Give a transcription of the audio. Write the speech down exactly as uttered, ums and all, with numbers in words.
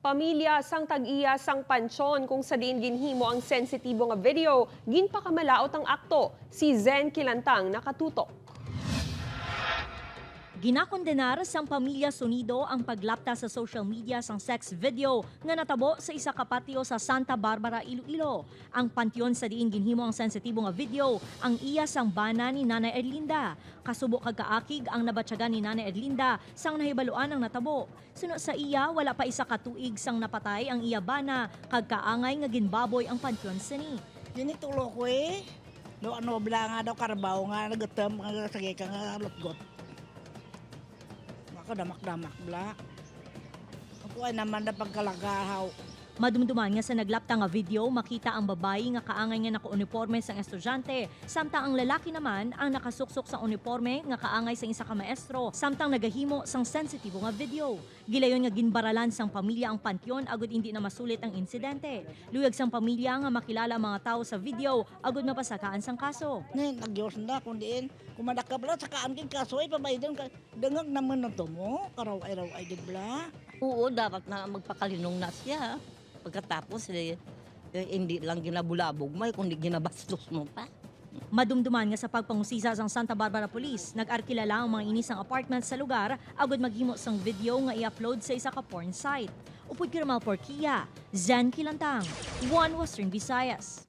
Pamilya sang tag-iya sang panteon kung sa diin ginhimo ang sensitibo nga video, ginpakamalaot ang akto. Si Zen Kilantang nakatutok. Ginakondenar sang pamilya Sonido ang paglapta sa social media sang sex video nga natabo sa isa ka patio sa Santa Barbara, Iloilo. Ang panteon sa diin ginhimo ang sensitibo nga video, ang iya sang bana ni Nanay Erlinda. Kasubo kag kaakig ang nabatyagan ni Nanay Erlinda sang nahibaluan ang natabo. Suno sa iya, wala pa isa ka tuig sang napatay ang iya bana, kag kaangay nga ginbaboy ang panteon sini. Ginitulo ko eh. No, ano, bala nga daw karbaw nga nagatam, nga sige ka nga lutgot. Maka damak-damak, bala. Ako ay naman na pagkalagahaw. Madumduman nga sa naglapta nga video, makita ang babayi nga kaangay nga nakauniporme sang estudyante, samtang ang lalaki naman ang nakasuksok sa uniporme nga kaangay sang isa ka maestro, samtang nagahimo sang sensitibo nga video. Gilayon nga ginbaralan sang pamilya ang panteon agud indi na masulit ang insidente. Luyag sang pamilya nga makilala ang mga tawo sa video agud mapasakaan sang kaso. Ni, nagyos na, kung diin, kung madakap lang, sakaan kay kaso, ay, pabaydan ka. Dangag naman na to mo, karaw-ay-raw-ay, di bala? Oo, dapat na magpakalinong na siya. Pagkatapos, eh, eh, hindi lang ginabulabog mo, eh, kundi ginabastos mo pa. Madumduman nga sa pagpangusisa sang Santa Barbara Police, nag-arkila lang ang mga ini sang apartment sa lugar agud maghimo sang video nga i-upload sa isa ka porn site. Upod kay Ramal Porquia, Zen Kilantang, One Western Visayas.